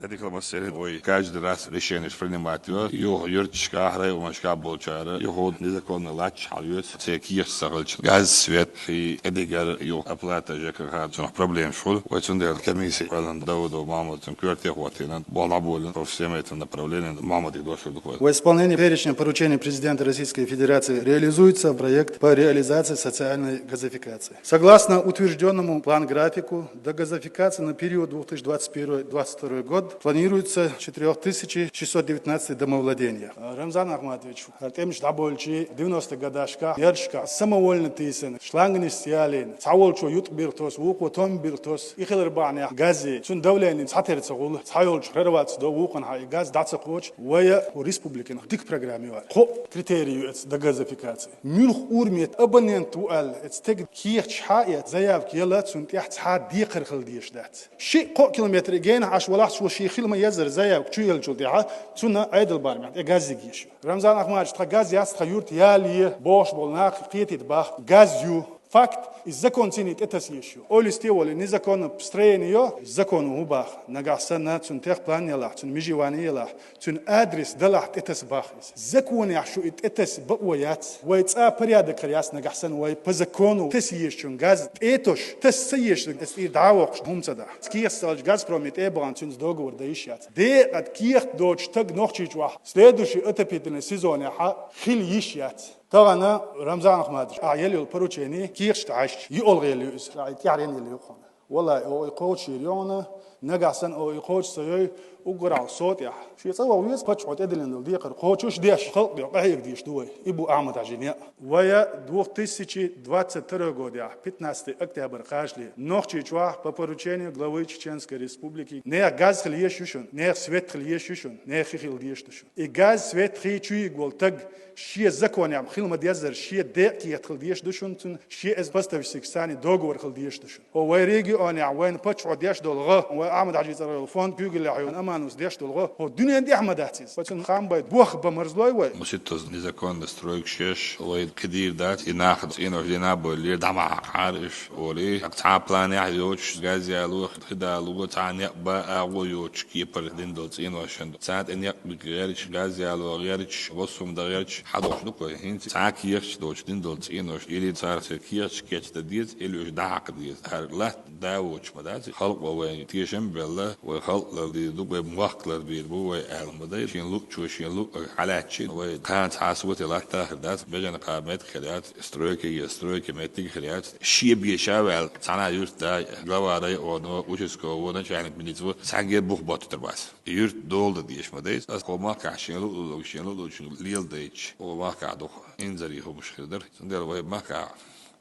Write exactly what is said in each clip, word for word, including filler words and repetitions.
Дадикал массерин вай каждый раз решенеш принимать йо. Юха юрташкахь, районашкахь болчара, юха незаконно латташ хьалйоьцу, церан кехаташ ца хилча, газ, свет, хи, эдигар, юха оплата ЖКХ, цунах проблемаш хуьлу. Вай цундела комиссия кхоьллина, Давыдов Махьмад цунна коьрте хӀоттийна, болх дӀаболийна по всем этим направлениям, Махьмадига дош дукха. В исполнении перечня поручений президента Российской Федерации реализуется проект по реализации социальной газификации. Согласно утверждённому план-графику, до газификации на период две тысячи двадцать первый двадцать второй год планируется четыре тысячи шестьсот девятнадцать домовладения. Рамзан Ахматович, хӀара тӀемаш дӀаболчу девяносто годашкахь, ярташкахь самовольно тийсина, шлангаш ялийна, цхьаволчо ютӀа биргӀа тосу, вукхо томма биргӀа тосу, и хилар бахьанехь газе, цуьнан давлени цхьатерра ца хуьлу, цхьайолчу хӀара вац до вукхунна хьан и газ дӀа ца кхочу, вай республикин дика программа ю. Кхо критерий ю эца до газификации. Муьлха уровне абонент ву аьлла, эца стеган кехаташ хьаэца, заявка яла, цунна тӀехь цхьа декхар хила дезаш дац. Шиъ-кхоъ километр генахь Ӏаш валахь, цо шен хила ма-еззара заявка чу еллачул тӀаьхьа, цунна Ӏедал барамехь тӀе газ йигеш ю. Рамзан Ахматович, тхан газ яц, тхан юрт ялае бохуш болу нах кхетийта боху, газ ю. Факт, иза закон цӀийне тӀетаса езаш ю. Ойла йисте волу, незаконно строение йо, законо хӀун боху? Нагахь санна цунна техплан ялахь, цунна межевание ялахь, цуьнан адрес далахь, тӀетаса боху иза. Законехь шу и тӀетаса бакъо яц. Вай цӀа порядок хир яц, нагахь санна вай по закону таса езачун газ тӀетосуш, таса ца езаш, эца тӀера дӀа а воккхуш, хӀума ца дахь. Кехат ца хилча, Газпроме тӀе а бахана, цуьнца договор дан йиш яц. Декъа кехат доцуш стаг Нохчийчохь следующий отопительный сезонехь хила йиш яц. Тахана, Рамзан Ахматович, ахь елла йолу поручение кехаташ тӀе хьаьжча, йоӀалгӀа елла ю иза, ахь и тӀаьхьаренна елла ю хьуна. Валлай, оха и кхочуш йийр йогӀу, нагахь санна оха и кхочуш ца йой, уггар а со тӀехь. Шен цӀа вогӀу веза паччахьо тӀедиллина долу декхар кхочуш деш, халкъ дуьхьа къахьега дезаш ду вай. И бу Ахьмад-Хьаьжин некъ. Вай две тысячи двадцать второй годехь, пятнадцатый октябрь кхачале, Нохчийчохь по поручению главы Чеченской Республики нехан газ хила езаш ю шуна, нехан свет хила езаш ю шуна, нехан хи хила дезаш ду шуна. И газ, свет, хи чу йигна волу стаг шен законехь хила ма-деззара, шен декъа кехат хила дезаш ду шуна, цуьнан шен эца поставщикашца договор хила дезаш ду шуна. ХӀо вай регионехь вайна паччахьо деш долу гӀо, вай Ахьмад-Хьаьжин цӀарахь йолу фонд куьйгаллехь йолу Аман-Юсуп деш долу гӀо, хӀо дуьненан тӀехь ма дац иза. Вай цунна хам бай, бохам бан марзлой вай. Маситтаза незаконно стройкаш еш, вай кхидийр дац, и нах цӀенош дина а бевллера, дӀа ма хьакхахьара уьш, олий. Цхьа планехь йоцуш, газ яло, хи дало, цхьа некъ бан агӀо йоцуш кепара дина долу цӀеношна. Царна тӀе некъ бигга гӀерташ, газ яло гӀерташ, васум дан гӀерташ, хьадохуш ду-кх вай. ХӀинца цхьа кехаташ доцуш дина долу цӀенош, или цара церан кехаташ кечдан деза, или уьш дӀахьакха деза. ХӀара латта да воцуш ма дац. Халкъо вайна тешам а белла, вай халкъ лардийр ду, вай мохк ларбийр бу вай аьлла ма дай. Шен луъчо шен луъург хьалаьцча, вай кхана цхьа соте латта хир дац, бежана кхаба меттиг хир яц, стройка е стройка меттиг хир яц. Шен беша а ваьлла, цхьана юьртда глава района, участковый, начальник милиции, цхьаьнгге бух боттур бац. Юьрт дола дан дезаш ма дайца. Аса кхо махкахь шен луъ-, луъ-, шен луъ-, луъчун леладайча, кхо махкахь дукха инзаре хӀумаш хир дара. Цундела вай махкахь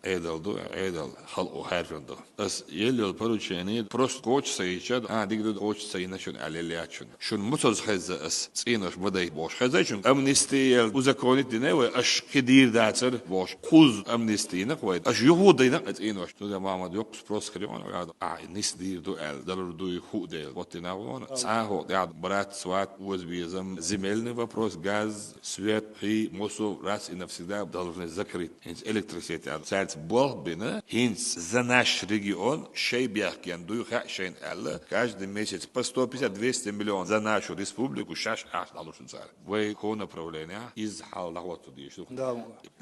Ӏедал ду, Ӏедал халкъо хьаьржина ду. Ас елла йолу поручение просто кхочуш ца йича, а, дика ду, кхочуш ца йина шуна аьлла елла яц шуна. Шуна муьлхха хеза ас цӀенош ма дайта бохуш хезай шуна. Амнисти елла, узаконить дина вай, аша кхидийр дацара бохуш. Кхузза амнисти йина-кх вай. Аша юха дайна-кх цӀенош. Цундела Махьмад йоккха спрос хир ю хьуна, а, нисдийр ду аьлла, далур дуй хуу дела. Вот и нагӀона. Цхьа хӀокху тӀехь брат, сват, озабезам, земельный вопрос, газ, свет, хи, мосо, раз и навсегда должны закрыть. ХӀинца электросеть аьлла, цаьрца болх бина, хӀинца за наш регион шайн бехкенна дуй хаьа шайна аьлла, каждый месяц по сто пятьдесят, двести миллион за нашу республику шаьш ахча дӀалуш ду цара. Вай кху направлениехь иза хьал дӀахӀотто дезаш ду. Да.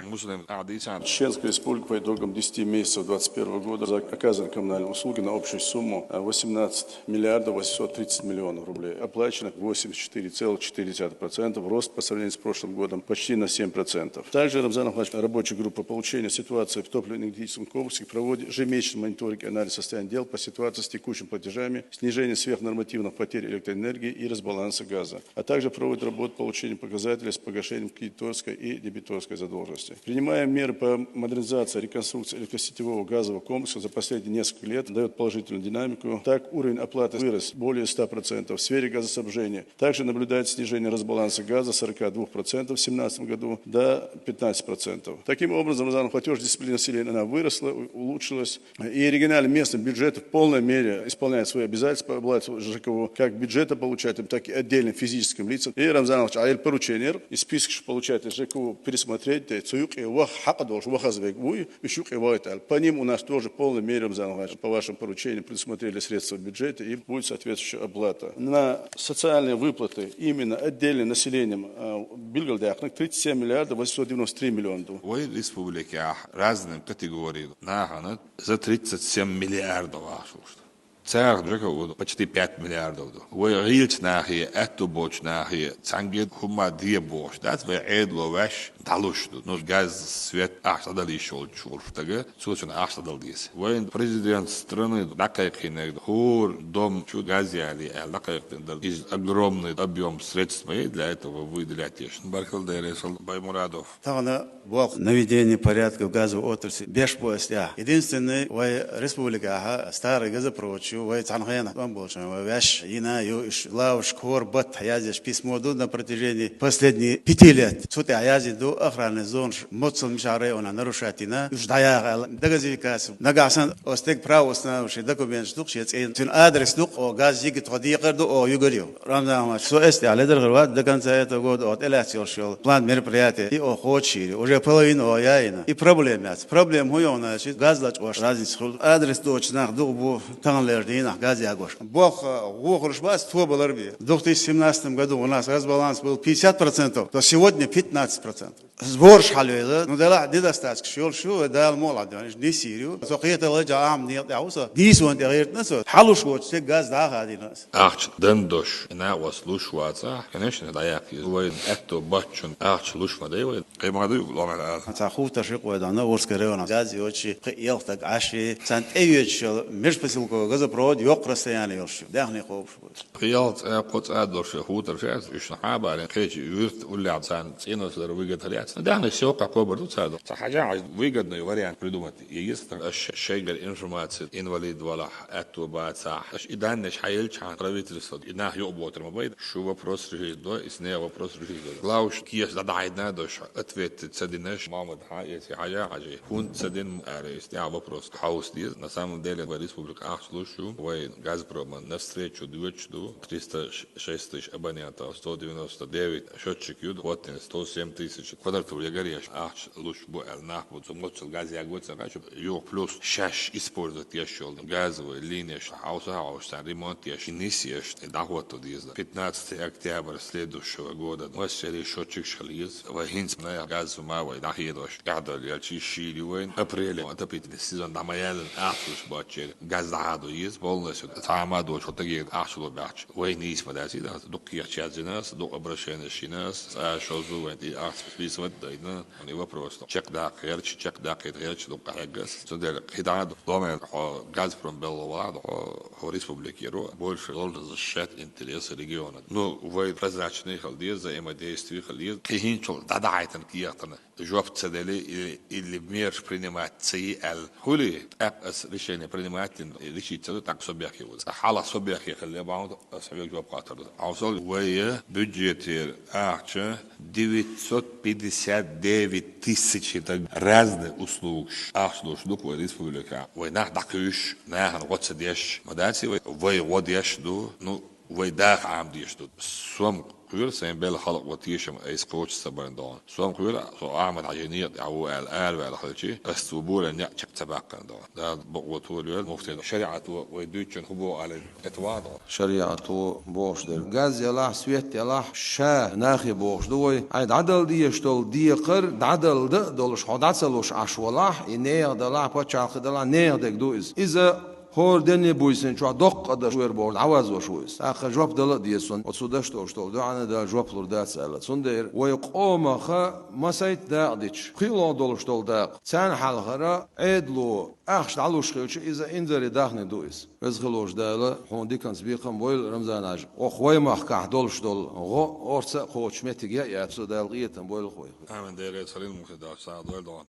Муслим, а, дийцан. Чеченская Республика по итогам десяти месяцев двадцать первого года за оказанные коммунальные услуги на общую сумму, а, восемнадцать миллиардов восемьсот тридцать миллионов рублей. Оплачено восемьдесят четыре целых четыре десятых процента, рост по сравнению с прошлым годом почти на семь процентов. Также, Рамзан Ахматович, рабочая группа получения ситуации в топливно-энергетическом комплексе проводит ежемесячный мониторинг и анализ состояния дел по ситуации с текущими платежами, снижение сверхнормативных потерь электроэнергии и разбаланса газа, а также проводит работу получения показателей с погашением кредиторской и дебиторской задолженности. Принимаем меры по модернизации, реконструкции электросетевого газового комплекса за последние несколько лет, дает положительную динамику. Так, уровень оплаты вырос более ста процентов. В сфере газоснабжения также наблюдается снижение разбаланса газа с сорока двух процентов в семнадцатом году до пятнадцати процентов. Таким образом, Рамзан, платежная дисциплина Население, она выросла, у- улучшилась. И региональный местный бюджет в полной мере исполняет свои обязательства по оплате Ж К В, как бюджета получателям, так и отдельным физическим лицам. И, Рамзан Ильич, а ел поручение, и список получателей Ж К В пересмотреть, да, цу юкъе ваха хьакъ долуш вахаза вег вуй, уьш юкъе вахийтал. По ним у нас тоже в полной мере, Рамзан Ильич, по вашему поручению предусмотрели средства в бюджете, и будет соответствующая оплата. На социальные выплаты именно отдельным населением, э, билгалдаьккхинарг тридцать семь миллиардов восемьсот девяносто три миллиона ду. Вай республикехь разные категории нахана за тридцать семь миллиардов ахча луш ду. Царах Ж К В почти пять миллиардов ду. Вай гӀийлачу нахе, аьтту болчу нахе, цхьаьнгге хӀумма де бохуш дац, вай Ӏедало ваьш дӀалуш ду. Ну, газ, свет ахча дӀадала йиш йолчу волуш стага, цо цунна ахча дӀадала деза. Вайн президент страны дӀакхайкхийнарг, хӀора дом чу газ яле аьлла дӀакхайкхина дара. Иза огромный объём средств ма яй для этого выделять еш. Баркалла дерриг, Баймурадов. Тахана болх наведение порядка в газовой отрасли беш бу ас тӀехь. Единственный, вай республикахьа старый газопровод чу, вай цхьана хенахь тӀом болчу, вай ваьш йина ю, уьш лаваш кхор бат яздеш письмо ду на протяжении последние пяти лет. Цу тӀехь яздина ду охранный зонаш моццал мичахь районахь нарушать йина, уьш дӀаяха аьлла. Дагазикас нагахь санна оцу стеган право установивший документаш ду, шен цӀе, цуьнан адрес ду, о, газ йига тхо декхар ду, о, югар ю. Рамзан Ахматович, со эс тӀехь ледар хир вац, до конца этого года оха тӀелаьцна йолуш йолу план мероприятий, и оха кхочушйийр ю. Уже половина оха яйна. И проблема яц. Проблема хӀун йогӀу аьлча, газ лачкъош разница хуьлу. Адрес доцуш нах дукха бу, таханлера дийнахь газ ягош. Боху, вохуш бац, тобалар бе. В две тысячи семнадцатом году у нас газбаланс был пятьдесят процентов, то сегодня пятнадцать процентов. Сборш хьалвелла, ну, делахь недостаткаш йолуш ю, вай Дала мукъалахь дойла, нисйийр ю. Со кхеталла а Ахьмад некъа тӀехь ву со, дийсонан тӀе гӀиртина со, хьалуш воцу стеган газ дӀа а хадийна аса. Ахча дан дош, и накъост луш вацахь, конечно, дӀаяккха еза. Вайн аьтто баччун ахча луш ма дай вай. Кхин ма дуй, ломан ала. Цхьа хувташ ю-кх вай дан Урская районахь. Газ йоцуш, кхин а ялх стаг Ӏаш, царна тӀеоьцуш йолу межпоселковый газопровод йоккха расстояние йолуш ю. Даьхни кхобуш бу. Кхин ялх цӀа, кхо цӀа долуш хӀутар ша, уьш хьабарин кхечи вуьрт уллехь царна цӀенош лара выгода яц. Даьхни севкъа кхобур ду цара. Цхьа хьажа хьажа выгодный вариант придумать еза. Аш шайгара информаци, инвалид валахь, аьтто бацахь. Аш и даннеш хьаелчхьана правительство, и нах юкъа ботар ма бай. Шу вопрос решить до, и сне вопрос решить до. Главш кеш дӀадахьийна дош, ответ ца динаш, Мохьмад хьан эци хьажа хьажи. ХӀунда ца дин ара, и сне вопрос хьовса деза. На самом деле, вай республика ахча луш ю, вай Газпрома навстречу доьдуш ду, триста шесть тысяч абонентов, сто девяносто девять счётчик ю, хӀоттина сто семь тысяч квадратур ягареш ахча луш бу аьлла нах бу, цу моццул газ ягойту ца кхачу, юха плюс шаьш использовать еш йолу газовый линеш хьовса хьовса, царна ремонт еш, и нис еш, и дӀахӀотто деза. Пятнадцатое октября следующего года массерий счётчикаш хила еза. Вай хӀинца нах газ ма вай дӀахедош, тӀаьхьадала елчи шийла ю вайн. Апреле отопительный сезон дӀа ма яьллина, ахча луш боцчеран газ дӀахьадо еза полностью. Цхьа а ма доцу, хӀо тагера ахча ло баьхча. Вай нийса ма дац и дан, дукха кехат яздина ас, дукха обращенеш йина ас, цкъа а шозза вайн тӀе ахча списывать а дайна, и вопрос чекхдаккха гӀерташ, чекхдаккхийта гӀерташ дукха хьегна ас. Цундела кхидӀа а ду, домен хьо Газпром белла вахьа, хьо, хьо республикера, больше должен защищать интересы региона. Ну, вай прозрачный хила деза, взаимодействие хила деза, кхин хӀинцул дӀадахьийтина кехатна жоп ца дели или, или мераш принимать ца йи аьлла. Хуьлий, тӀаккха ас решение принимать дина, решить ца до, тӀаккха со бехке ву. Цкъа хьалха со бехке хилла бахьана, ас хьоьга жоп хаттар ду. Хьовсал, вай бюджетера ахча девятьсот пятьдесят девять тысяч, и так разные услугаш ахча луш ду-кх вай республика. Вай нах дӀакхуьйсуш, нахана гӀо ца деш, ма дац и вай, вай гӀо деш ду, ну, вай даха Ӏамадеш ду. Сом кхоьру сайн белла халкъо тешам айса кхочуш ца барна догӀу. Сом кхоьру, со Ахьмад-Хьаьжин некъа тӀехь ву аьлла, араваьлла хилчи, ас цу буран некъ чекх ца баккхина догӀу. Дала бакъо толайойла, муфтин шариӀато вай дуьйцучун хӀун боху аьлла, это ван догӀу. ШариӀато бохуш дерг. Газ ялахь, свет ялахь, ша нахе бохуш ду вай. Хьайн дӀадала дезаш долу декхар, дӀадала дан а долуш, хьо дӀа ца луш Ӏаш валахь, и нехан далахь, пачхьалкхе далахь, нехан дерг ду иза. Иза хӀора денна буьйсанна чохь доккха къа даш вер бохург дӀавазош ву иза. ТӀаккха жоп дала а деза цунна, оцу даш долуш долу дуьхьана Дала жоп лур дац аьлла. Цундела вай къомаха масайтта дакъа дича, кхин ло долуш долу дакъа, царна хьалхара Ӏедало ахча дӀалуш хилча, иза инзаре дахне ду иза. Веза хилла волчу Дала хьуна диканца бекхам а бойла, Рамзан-Хьаьжа. Оха вай махкахь долуш долу гӀо орца а кхочуш меттиг яа а яц, Дала къинхетам бойла вайх. Амин, Дела, царийн мухи дац, сагӀа дойла догӀу.